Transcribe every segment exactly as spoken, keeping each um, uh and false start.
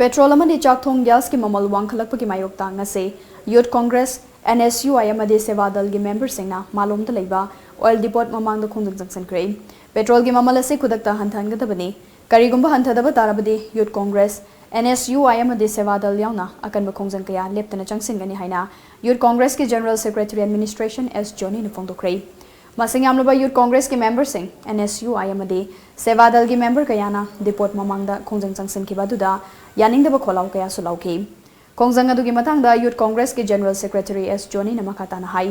Petrol ꯑꯃꯗꯤ ꯆꯥꯛꯊꯣꯡ ꯒ꯭ꯌꯥꯁꯀꯤ ꯃꯃꯜ ꯋꯥꯡꯈꯠꯂꯛꯄꯒꯤ ꯃꯥꯌꯣꯛꯇ ꯉꯁꯤ ꯌꯨꯠ Congress, and S U I ꯑꯃꯗꯤ ꯁꯦꯕꯥ ꯗꯜꯒꯤ ꯃꯦꯝꯕꯔꯁꯤꯡꯅ ꯃꯥꯂꯣꯝꯗ ꯂꯩꯕ ꯑꯣꯏꯜ ꯗꯤꯄꯣꯠ ꯃꯃꯥꯡꯗ ꯈꯣꯡꯖꯪ ꯆꯪꯁꯤꯟꯈ꯭ꯔꯦ꯫ ꯄꯦꯇ꯭ꯔꯣꯜꯒꯤ ꯃꯃꯜ ꯑꯁꯤ ꯈꯨꯗꯛꯇ ꯍꯟꯊꯍꯟꯒꯗꯕꯅꯤ꯫ ꯀꯔꯤꯒꯨꯝꯕ ꯍꯟꯊꯗꯕ ꯇꯥꯔꯕꯗꯤ ꯌꯨꯠ Congress, and S U I ꯑꯃꯗꯤ ꯁꯦꯕꯥ ꯗꯜ ꯌꯥꯎꯅ ꯑꯀꯟꯕ ꯈꯣꯡꯖꯪ ꯀꯌꯥ ꯂꯦꯞꯇꯅ ꯆꯪꯁꯤꯟꯒꯅꯤ ꯍꯥꯏꯅ ꯌꯨꯠ ꯀꯣꯡꯒ꯭ꯔꯦꯁꯀꯤ ꯖꯦꯅꯔꯦꯜ ꯁꯦꯀ꯭ꯔꯦꯇꯔꯤ ꯑꯦꯗꯃꯤꯅꯤꯁꯇ꯭ꯔꯦꯁꯟ ꯑꯦꯁ ꯖꯣꯅꯤꯅ ꯐꯣꯡꯗꯣꯛꯈ꯭ꯔꯦ꯫ ꯃꯁꯤꯡ ꯌꯥꯝꯂꯕ ꯌꯨꯠ ꯀꯣꯡꯒ꯭ꯔꯦꯁꯀꯤ ꯃꯦꯝꯕꯔꯁꯤꯡ, ꯑꯦꯟ ꯑꯦꯁ ꯌꯨ ꯑꯥꯏ ꯑꯃꯗꯤ ꯁꯦꯕꯥ ꯗꯜꯒꯤ ꯃꯦꯝꯕꯔ ꯀꯌꯥꯅ ꯗꯤꯄꯣꯠ ꯃꯃꯥꯡꯗ ꯈꯣꯡꯖꯪ ꯆꯪꯁꯤꯟꯈꯤꯕ ꯑꯗꯨꯗ ꯌꯥꯅꯤꯡꯗꯕ ꯈꯣꯜꯂꯥꯎ ꯀꯌꯥꯁꯨ ꯂꯥꯎꯈꯤ꯫ ꯈꯣꯡꯖꯪ ꯑꯗꯨꯒꯤ ꯃꯇꯥꯡꯗ ꯌꯨꯠ ꯀꯣꯡꯒ꯭ꯔꯦꯁꯀꯤ ꯖꯦꯅꯔꯦꯜ ꯁꯦꯀ꯭ꯔꯦꯇꯔꯤ ꯑꯦꯁ ꯖꯣꯅꯤꯅ ꯃꯈꯥ ꯇꯥꯅ ꯍꯥꯏ,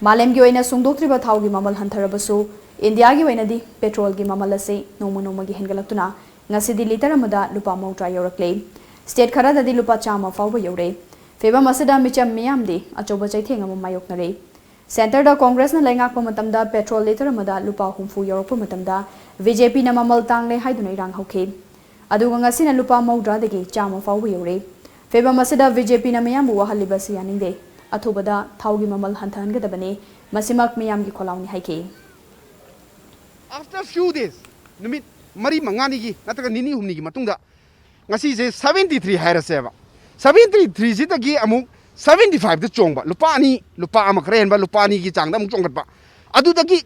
ꯃꯥꯂꯦꯝꯒꯤ ꯑꯣꯏꯅ ꯁꯨꯡꯗꯣꯛꯇ꯭ꯔꯤꯕ ꯊꯥꯎꯒꯤ ꯃꯃꯜ ꯍꯟꯊꯔꯕꯁꯨ ꯏꯟꯗꯤꯌꯥꯒꯤ ꯑꯣꯏꯅꯗꯤ ꯄꯦꯇ꯭ꯔꯣꯜꯒꯤ ꯃꯃꯜ ꯑꯁꯤ ꯅꯣꯡꯃ ꯅꯣꯡꯃꯒꯤ ꯍꯦꯟꯒꯠꯂꯛꯇꯨꯅ ꯉꯁꯤꯗꯤ ꯂꯤꯇꯔ ꯑꯃꯗ ꯂꯨꯄꯥ ꯃꯧꯗ꯭ꯔꯥ ꯌꯧꯔꯛꯂꯦ꯫ ꯁ꯭ꯇꯦꯠ ꯈꯔꯗꯗꯤ ꯂꯨꯄꯥ ꯆꯥꯝꯃ ꯐꯥꯎꯕ ꯌꯧꯔꯦ꯫ ꯐꯤꯚꯝ ꯑꯁꯤꯗ ꯃꯤꯆꯝ ꯃꯤꯌꯥꯝꯗꯤ ꯑꯆꯧꯕ ꯆꯩꯊꯦꯡ ꯑꯃ ꯃꯥꯌꯣꯛꯅꯔꯦ꯫ ꯁꯦꯟꯇꯔꯗ ꯀꯣꯡꯒ꯭ꯔꯦꯁꯅ ꯂꯩꯉꯥꯛꯄ ꯃꯇꯝꯗ ꯄꯦꯇ꯭ꯔꯣꯜ ꯂꯤꯇꯔ ꯑꯃꯗ ꯂꯨꯄꯥ ꯍꯨꯝꯐꯨ ꯌꯧꯔꯛꯄ ꯃꯇꯝꯗ ꯕꯤ ꯖꯦ ꯄꯤꯅ ꯃꯃꯜ ꯇꯥꯡꯂꯦ ꯍꯥꯏꯗꯨꯅ ꯏꯔꯥꯡ ꯍꯧꯈꯤ꯫ ꯑꯗꯨꯒ ꯉꯁꯤꯅ ꯂꯨꯄꯥ ꯃꯧꯗ꯭ꯔꯥꯗꯒꯤ ꯆꯥꯝꯃ ꯐꯥꯎꯕ ꯌꯧꯔꯦ꯫ ꯐꯤꯚꯝ ꯑꯁꯤꯗ ꯕꯤ ꯖꯦ ꯄꯤꯅ ꯃꯤꯌꯥꯝꯕꯨ ꯋꯥꯍꯜꯂꯤꯕ ꯑꯁꯤ ꯌꯥꯅꯤꯡꯗꯦ꯫ ꯑꯊꯨꯕꯗ ꯊꯥꯎꯒꯤ ꯃꯃꯜ ꯍꯟꯊꯍꯟꯒꯗꯕꯅꯤ꯫ ꯃꯁꯤꯃꯛ ꯃꯤꯌꯥꯝꯒꯤ ꯈꯣꯜꯂꯥꯎꯅꯤ ꯍꯥꯏꯈꯤ꯫ After few days, ꯅꯨꯃꯤꯠ ꯃꯔꯤ ꯃꯉꯥꯅꯤꯒꯤ ꯅꯠꯇ꯭ꯔꯒ ꯅꯤꯅꯤ ꯍꯨꯝꯅꯤꯒꯤ ꯃꯇꯨꯡꯗ ꯉꯁꯤꯁꯦ seventy three ꯍꯥꯏꯔꯁꯦꯕ, seventy three ꯁꯤꯗꯒꯤ ꯑꯃꯨꯛ seventy five ꯗ ꯆꯣꯡꯕ, ꯂꯨꯄꯥ ꯑꯅꯤ, ꯂꯨꯄꯥ ꯑꯃ ꯈꯔ ꯍꯦꯟꯕ, ꯂꯨꯄꯥ ꯑꯅꯤꯒꯤ ꯆꯥꯡꯗ ꯑꯃꯨꯛ ꯆꯣꯡꯈꯠꯄ, ꯑꯗꯨꯗꯒꯤ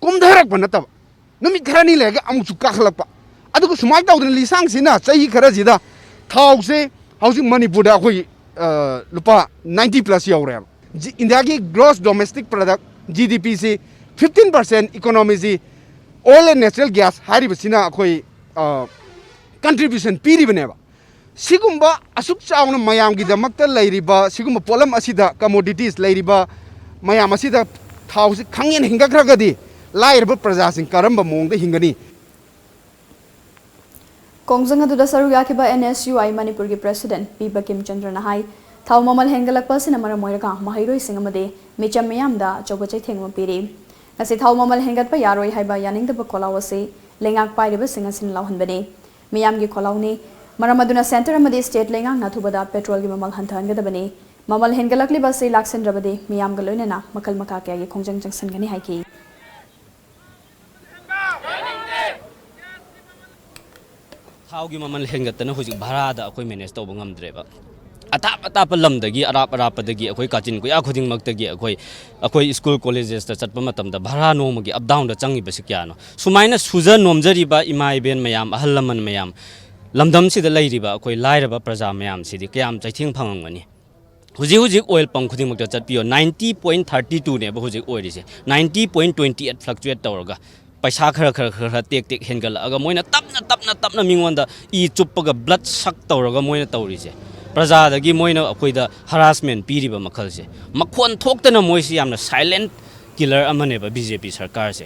ꯀꯨꯝꯊꯔꯛꯄ ꯅꯠꯇꯕ, ꯅꯨꯃꯤꯠ ꯈꯔꯅꯤ ꯂꯩꯔꯒ ꯑꯃꯨꯛꯁꯨ ꯀꯥꯈꯠꯂꯛꯄ꯫ ꯑꯗꯨꯒ ꯁꯨꯃꯥꯏꯅ ꯇꯧꯗꯅ ꯂꯤꯁꯥꯡꯁꯤꯅ ꯆꯍꯤ ꯈꯔꯁꯤꯗ ꯊꯥꯎꯁꯦ ꯍꯧꯖꯤꯛ ꯃꯅꯤꯄꯨꯔꯗ ꯑꯩꯈꯣꯏ, ꯑ, ꯂꯨꯄꯥ ninety plus ꯌꯧꯔꯦꯕ꯫ ꯖꯤ-, ꯏꯟꯗꯤꯌꯥꯒꯤ gross domestic product, G D P ꯁꯤ, fifteen percent economy ꯁꯤ oil and natural gas ꯍꯥꯏꯔꯤꯕꯁꯤꯅ ꯑꯩꯈꯣꯏ, ꯑ, contribution ꯄꯤꯔꯤꯕꯅꯦꯕ꯫ ꯁꯤꯒꯨꯝꯕ ꯑꯁꯨꯛ ꯆꯥꯎꯅ ꯃꯌꯥꯝꯒꯤꯗꯃꯛꯇ ꯂꯩꯔꯤꯕ ꯁꯤꯒꯨꯝꯕ ꯄꯣꯠꯂꯝ ꯑꯁꯤꯗ, commodities ꯂꯩꯔꯤꯕ ꯃꯌꯥꯝ ꯑꯁꯤꯗ ꯊꯥꯎꯁꯤ ꯈꯪꯍꯦꯟ ꯍꯦꯟꯒꯠꯈ꯭ꯔꯒꯗꯤ ꯂꯥꯏꯔꯕ ꯄ꯭ꯔꯖꯥꯁꯤꯡ ꯀꯔꯝꯕ ꯃꯑꯣꯡꯗ ꯍꯤꯡꯒꯅꯤ? ꯈꯣꯡꯖꯪ ꯑꯗꯨꯗ ꯁꯔꯨꯛ ꯌꯥꯈꯤꯕ ꯑꯦꯟ ꯑꯦꯁ ꯌꯨ ꯑꯥꯏ ꯃꯅꯤꯄꯨꯔꯒꯤ ꯄ꯭ꯔꯦꯁꯤꯗꯦꯟꯠ ꯄꯤ ꯕꯀꯤꯝ ꯆꯟꯗ꯭ꯔꯅ ꯍꯥꯏ, ꯊꯥꯎ ꯃꯃꯜ ꯍꯦꯟꯒꯠꯂꯛꯄ ꯑꯁꯤꯅ ꯃꯔꯝ ꯑꯣꯏꯔꯒ ꯃꯍꯩꯔꯣꯏꯁꯤꯡ ꯑꯃꯗꯤ ꯃꯤꯆꯝ ꯃꯤꯌꯥꯝꯗ ꯑꯆꯧꯕ ꯆꯩꯊꯦꯡ ꯑꯃ ꯄꯤꯔꯤ꯫ ꯉꯁꯤ ꯊꯥꯎ ꯃꯃꯜ ꯍꯦꯟꯒꯠꯄ ꯌꯥꯔꯣꯏ ꯍꯥꯏꯕ ꯌꯥꯅꯤꯡꯗꯕ ꯈꯣꯜꯂꯥꯎ ꯑꯁꯤ ꯂꯩꯉꯥꯛ ꯄꯥꯏꯔꯤꯕꯁꯤꯡ ꯑꯁꯤꯅ ꯂꯥꯎꯍꯟꯕꯅꯤ꯫ ꯃꯤꯌꯥꯝꯒꯤ ꯈꯣꯜꯂꯥꯎꯅꯤ꯫ ꯃꯔꯝ ꯑꯗꯨꯅ ꯁꯦꯟꯇꯔ ꯑꯃꯗꯤ ꯁ꯭ꯇꯦꯠ ꯂꯩꯉꯥꯛꯅ ꯑꯊꯨꯕꯗ ꯄꯦꯇ꯭ꯔꯣꯜꯒꯤ ꯃꯃꯜ ꯍꯟꯊꯍꯟꯒꯗꯕꯅꯤ꯫ ꯃꯃꯜ ꯍꯦꯟꯒꯠꯂꯛꯂꯤꯕ ꯑꯁꯤ ꯂꯥꯛꯁꯤꯟꯗ꯭ꯔꯕꯗꯤ ꯃꯤꯌꯥꯝꯒ ꯂꯣꯏꯅꯅ ꯃꯈꯜ ꯃꯈꯥ ꯀꯌꯥꯒꯤ ꯈꯣꯡꯖꯪ ꯆꯪꯁꯤꯟꯒꯅꯤ ꯍꯥꯏꯈꯤ꯫ ꯊꯥꯎꯒꯤ ꯃꯃꯜ ꯍꯦꯟꯒꯠꯇꯅ ꯍꯧꯖꯤꯛ ꯚꯔꯥꯗ ꯑꯩꯈꯣꯏ ꯃꯦꯅꯦꯖ ꯇꯧꯕ ꯉꯝꯗ꯭ꯔꯦꯕ꯫ ꯑꯇꯥꯞ ꯑꯇꯥꯞꯄ ꯂꯝꯗꯒꯤ, ꯑꯔꯥꯞ ꯑꯔꯥꯞꯄꯗꯒꯤ, ꯑꯩꯈꯣꯏ ꯀꯥꯆꯤꯟ ꯀꯣꯏꯌꯥ ꯈꯨꯗꯤꯡꯃꯛꯇꯒꯤ ꯑꯩꯈꯣꯏ, ꯑꯩꯈꯣꯏ ꯁ꯭ꯀꯨꯜ ꯀꯣꯂꯦꯖꯦꯁꯇ ꯆꯠꯄ ꯃꯇꯝꯗ ꯚꯔꯥ ꯅꯣꯡꯃꯒꯤ ꯑꯞ ꯗꯥꯎꯟꯗ ꯆꯪꯉꯤꯕꯁꯤ ꯀꯌꯥꯅꯣ? ꯁꯨꯃꯥꯏꯅ ꯁꯨꯖ ꯅꯣꯝꯖꯔꯤꯕ ꯏꯃꯥ ꯏꯕꯦꯟ ꯃꯌꯥꯝ, ꯑꯍꯜ ꯂꯃꯟ ꯃꯌꯥꯝ, ꯂꯝꯗꯝꯁꯤꯗ ꯂꯩꯔꯤꯕ ꯑꯩꯈꯣꯏ ꯂꯥꯏꯔꯕ ꯄ꯭ꯔꯖꯥ ꯃꯌꯥꯝꯁꯤꯗꯤ ꯀꯌꯥꯝ ꯆꯩꯊꯦꯡ ꯐꯪꯉꯝꯒꯅꯤ? ꯍꯧꯖꯤꯛ ꯍꯧꯖꯤꯛ ꯑꯣꯏꯜ ꯄꯝ ꯈꯨꯗꯤꯡꯃꯛꯇ ꯆꯠꯄꯤꯌꯣ, ꯅꯥꯏꯟꯇꯤ ꯄꯣꯏꯟ ꯊꯥꯔꯇꯤ ꯇꯨꯅꯦꯕ ꯍꯧꯖꯤꯛ ꯑꯣꯏꯔꯤꯁꯦ꯫ Ninety point twenty eight fluctuate ꯇꯧꯔꯒ, ꯄꯩꯁꯥ ꯈꯔ ꯈꯔ ꯈꯔ ꯈꯔ ꯇꯦꯛ ꯇꯦꯛ ꯍꯦꯟꯒꯠꯂꯛꯑꯒ, ꯃꯣꯏꯅ ꯇꯞꯅ ꯇꯞꯅ ꯇꯞꯅ ꯃꯤꯉꯣꯟꯗ ꯏ ꯆꯨꯞꯄꯒ, ꯕ꯭ꯂꯠ ꯁꯛ ꯇꯧꯔꯒ ꯃꯣꯏꯅ ꯇꯧꯔꯤꯁꯦ꯫ ꯄ꯭ꯔꯖꯥꯗꯒꯤ ꯃꯣꯏꯅ ꯑꯩꯈꯣꯏꯗ ꯍꯔꯥꯁꯃꯦꯟ ꯄꯤꯔꯤꯕ ꯃꯈꯜꯁꯦ, ꯃꯈꯣꯟ ꯊꯣꯛꯇꯅ ꯃꯣꯏꯁꯤ ꯌꯥꯝꯅ ꯁꯥꯏꯂꯦꯟꯠ ꯀꯤꯂꯔ ꯑꯃꯅꯦꯕ ꯕꯤ ꯖꯦ ꯄꯤ ꯁꯔꯀꯥꯔꯁꯦ꯫